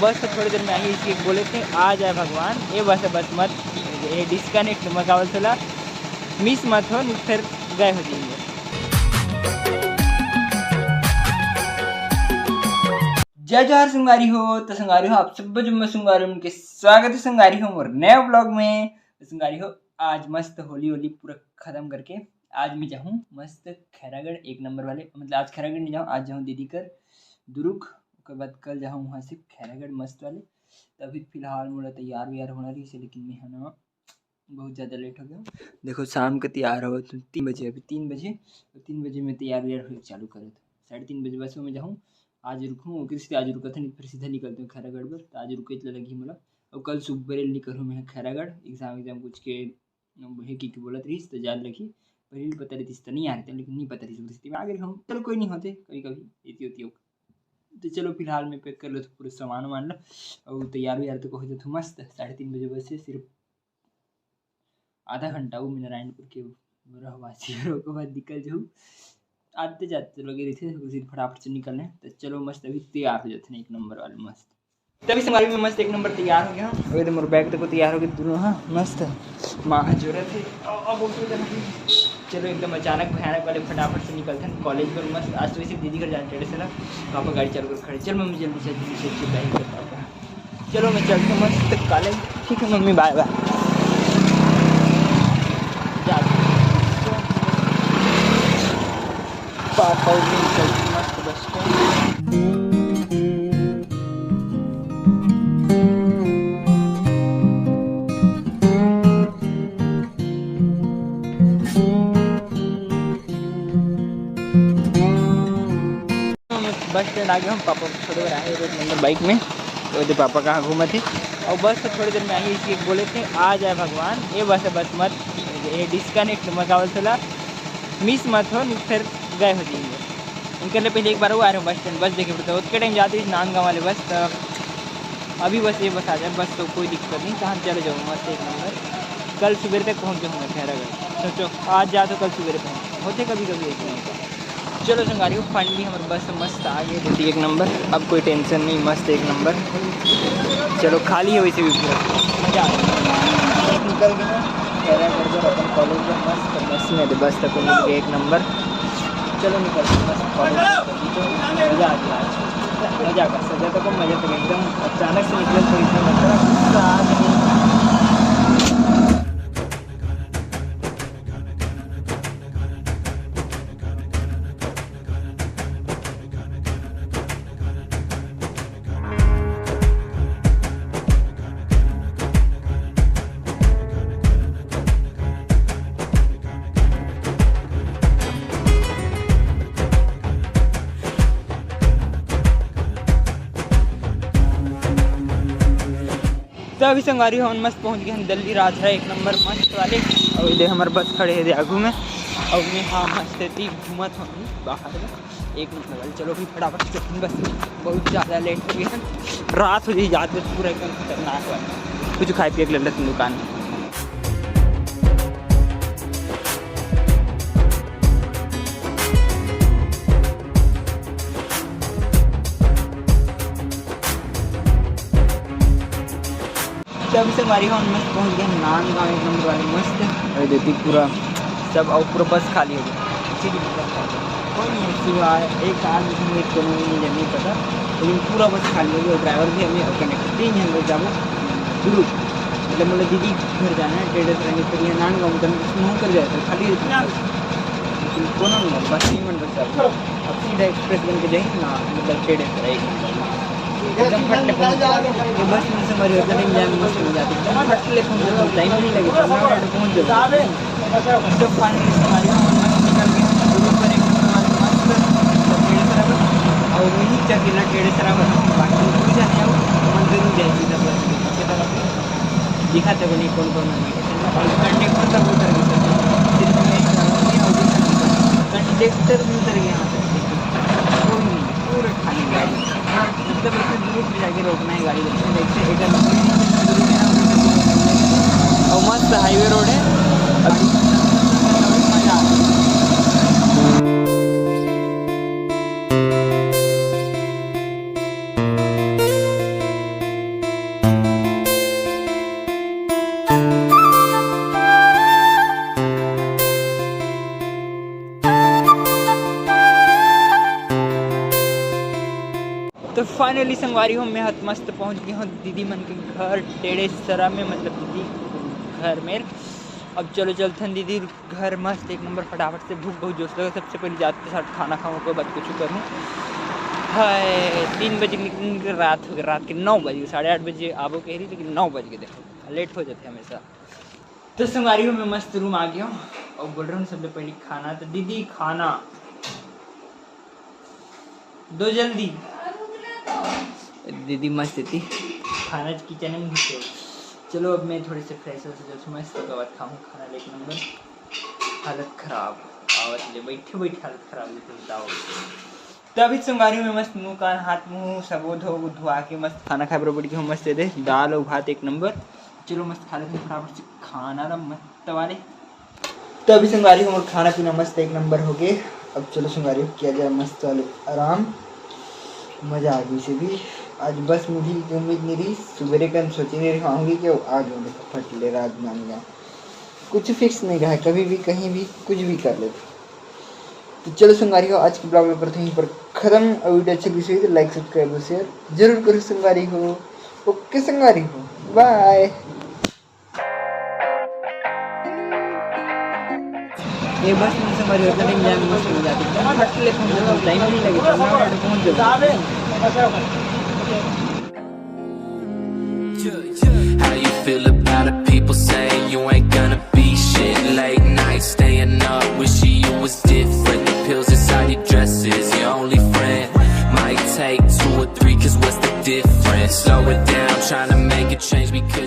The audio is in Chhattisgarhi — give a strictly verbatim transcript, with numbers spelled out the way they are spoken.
बस तो थोड़ी देर में आही, इसलिए बोले थे आ जाए भगवान। ये बस, बस मत, ये डिस्कनेक्ट मत कावल सोला, मिस मत हो, नहीं फिर गए हो जाएंगे। जय जोहार संगवारी हो। तो संगवारी हो, आप सब जम्मो संगवारी मन के स्वागत है संगवारी हो मोर नया ब्लॉग में। तो संगवारी हो, आज मस्त होली होली पूरा खत्म करके आज मैं जाहूँ मस्त खैरागढ़ एक नंबर वाले, मतलब आज खैरागढ़ नहीं जाऊँ, आज जाहूँ दीदी कर दुरुग, ओकर बाद कल जाहूँ वहाँ से खैरागढ़ मस्त वाले। तो अभी फिलहाल मोला तैयार वैयार होना रही से, लेकिन मैं है ना बहुत ज़्यादा लेट हो गया हूँ। देखो शाम के तैयार हो तो तीन बजे, अभी तीन बजे, तो तीन बजे मैं तैयार वैयार हो चालू करे तो साढ़े तीन बजे बस में जाहूँ। आज रुकूँ ओकर से, आज रुकत हन फिर सीधा निकलते हूँ खैरागढ़ पर। तो आज रुके इतना लगी मोला, और कल सुबह निकलूँ मैं खैरागढ़ एग्जाम एग्जाम कुछ के हे कि, कि बोलत रहिस, तो जान लगी। पहले भी पता रहती तो नहीं आ रहे थे, लेकिन नहीं पता रही स्थिति में आ गए हम। चलो कोई नहीं होते, कभी कभी इतनी होती हो। तो चलो फिलहाल मैं पैक कर लो तो पूरे सामान वामान लो, और तैयार वैयार तो हो जाता मस्त। साढ़े तीन बजे बस से सिर्फ आधा घंटा वो मैं नारायणपुर के रहवासी के बाद निकल जाऊँ। आते जाते लगे रहिथे, उसी फटाफट से निकलने। तो चलो मस्त अभी तैयार हो जाते हैं एक नंबर वाले मस्त। तभी संगवारी मैं मस्त एक नंबर तैयार हो गया हूँ। अभी तो मोर बैग तक तैयार हो गए दोनों, हाँ मस्त। माँ हाथ जोड़त है। अब, अब उठ जाना है। चलो एकदम अचानक भयानक वाले फटाफट से निकलते हैं कॉलेज पर मस्त। आज तो वैसे दीदी घर जाना टेढ़े से ना, पापा गाड़ी चालू कर खड़े। चल मम्मी जल्दी से जल्दी से चिल्लाई कर पापा। चलो मैं चलते मस्त कॉलेज। ठीक है मम्मी, बाय बाय। जा। पापा उठ गए, चलते मस्त बस स्टैंड। बस स्टैंड आ गए हम, पापा छोड़े बर आए एक नंबर बाइक में। तो दे पापा कहाँ घूमत है। और बस तो थोड़ी देर में आही, इसलिए बोले थे आ जाए भगवान। ये बस है, बस मत, ये डिस्कनेक्ट मत कावल सोला, मिस मत हो, नहीं फिर गए हो जाएंगे। इनके लिए पहले एक बार वो आ रहे हो बस स्टैंड, बस देखे पड़ता है उतके टाइम जाते हैं नांदगांव वाले बस। तो अभी बस ये बस आ जाए, बस तो कोई दिक्कत नहीं, तो हम चले जाओ मस्त एक नंबर। कल सुबह तक पहुँच जाऊँगा खैरागढ़। सोचो आज जा तो कल सुबह पहुँच होते कभी कभी एक नंबर। चलो संगवारी हो, फाइनली हमारे बस मस्त आ गए, जल्दी एक नंबर। अब कोई टेंशन नहीं, मस्त एक नंबर। चलो खाली है वैसे भी पूरा, मजा आ गया। निकल गए खैरागढ़ पर अपन कॉलेज में मस्त बस में, बस तक मिल गए एक नंबर। चलो निकल गए मस्त कॉलेज में, मजा आ गया आज, मजा आ गया, सजा तक मजा तक एकदम अचानक से निकले तो इसमें मतलब गुस्सा आ गया। तो अभी संगवारी हो, हमन मस्त पहुंच गए हैं दिल्ली राजहरा एक नंबर मस्त वाले। और इधर हमारे बस खड़े हैं आगू में, और मैं हाँ मस्त थी घूमत हूँ बाहर में एक नंबर वाले। चलो अभी फटाफट से बस, बहुत ज़्यादा लेट हो गया है, रात हो जाए जाते पूरा एकदम खतरनाक वाला। कुछ खाए पिए के ले लेते हैं दुकान में। तो अभी संगवारी हो, मस्त पहुंच गए नांदगांव एक नंबर वाले मस्त। अरे देती पूरा सब, और पूरा बस खाली हो गया। ठीक है, कोई नहीं है, सिवाय एक आदमी एक कोनो नहीं, नहीं पता, लेकिन पूरा बस खाली हो गया। ड्राइवर भी हमें और कंडक्टर तीन जन लोग जाबो दूर, मतलब मतलब दीदी घर जाना है डेढ़ घंटे, फिर यहाँ नांदगांव में उसमें हम कर जाए तो खाली रहती है। लेकिन कोनो नहीं, बस तीन घंटे बस जाबो। अब सीधा एक्सप्रेस बन के जाएंगे ना, मतलब डेढ़ घंटे एक नंबर में। एकदम फट ले पहुंच जाओ। ये बस में से मरी होता नहीं, जाए मस्त हो जाती है। एकदम फट ले पहुंच जाओ, टाइम नहीं लगे, पंद्रह मिनट पहुंच जाओ। जब फाइनली सवारी हम मस्त निकल गए, दूर पर एक नंबर वाले मस्त टेढ़े सराबर, और वही चकिला टेढ़े सराबर, बाकी दूर जाने आओ, मंदिर में जाए सीधा बस के पीछे तरफ। दिखाते बनी कौन कौन है। और कंडक्टर तक उतर गए, सिर्फ मैं ही चला गया, और दूसरा नंबर। कंडक्टर भी उतर गया यहाँ तक, कोई नहीं, पूरा खाली गाड़ी। मतलब इतने दूर में जाके रोकना है गाड़ी, देखते देखते एक आदमी और मस्त हाईवे रोड है। अभी मजा आ रहा है। फाइनली संगवारी हो, मैं हत मस्त पहुंच गया हूँ दीदी मन के घर टेढ़े सरा में, मतलब दीदी घर में। अब चलो चलथन दीदी घर मस्त एक नंबर फटाफट से, भूख बहुत जोर से लगा। सबसे पहले जाते साथ खाना खाऊँ, ओकर बाद कुछ करूँ। हाय, तीन बजे निकल के रात हो गए, रात के नौ बज गए, साढ़े आठ बजे आबो कह रही, लेकिन नौ बज गए। देखो, लेट हो जाते हमेशा। तो संगवारी हो, मैं मस्त रूम आ गया हूँ और बोल रहा हूँ सबसे पहले खाना। तो दीदी खाना दो जल्दी। दीदी मस्त थी खाना किचन में घुसे। चलो अब मैं थोड़े से फ्रेश हो जाऊँ, मस्त गवत खाऊँ खाना एक नंबर। हालत खराब आवत ले, बैठे बैठे हालत खराब लेते बताओ। तो अभी संगवारी में मस्त मुंह कान हाथ मुंह सबो धो धुआ के मस्त खाना खाए बरोबर के मस्त दे दाल और भात एक नंबर। चलो मस्त खा लेते हैं फटाफट से खाना ला मस्त वाले। तो अभी संगवारी हमर खाना पीना मस्त एक नंबर हो गए। अब चलो संगवारी किया जाए मस्त वाले आराम, मजा आ गई से भी। आज बस मिली की उम्मीद नहीं रही, सुबेरे कन सोचे नहीं रही आऊँगी कि आ गए फट ले रात मान गया। कुछ फिक्स नहीं रहा, कभी भी कहीं भी कुछ भी कर लेते। तो चलो संगवारी हो, आज के ब्लॉग ला करते हैं यहीं पर खत्म। और वीडियो अच्छी लगी तो लाइक सब्सक्राइब और शेयर जरूर करो संगवारी हो। ओके संगवारी हो, बाय। ये बस में संगवारी हो, इतना टाइम जाने में मुश्किल हो जाती है। फट ले पहुंच जाता हूँ, टाइम नहीं लगे, पन्द्रह मिनट पहुंच जाता हूँ। How you feel about the people saying you ain't gonna be shit? Late night staying up, wishing you was different. The pills inside your dresses, your only friend. Might take two or three, cause what's the difference? Slow it down, trying to make a change because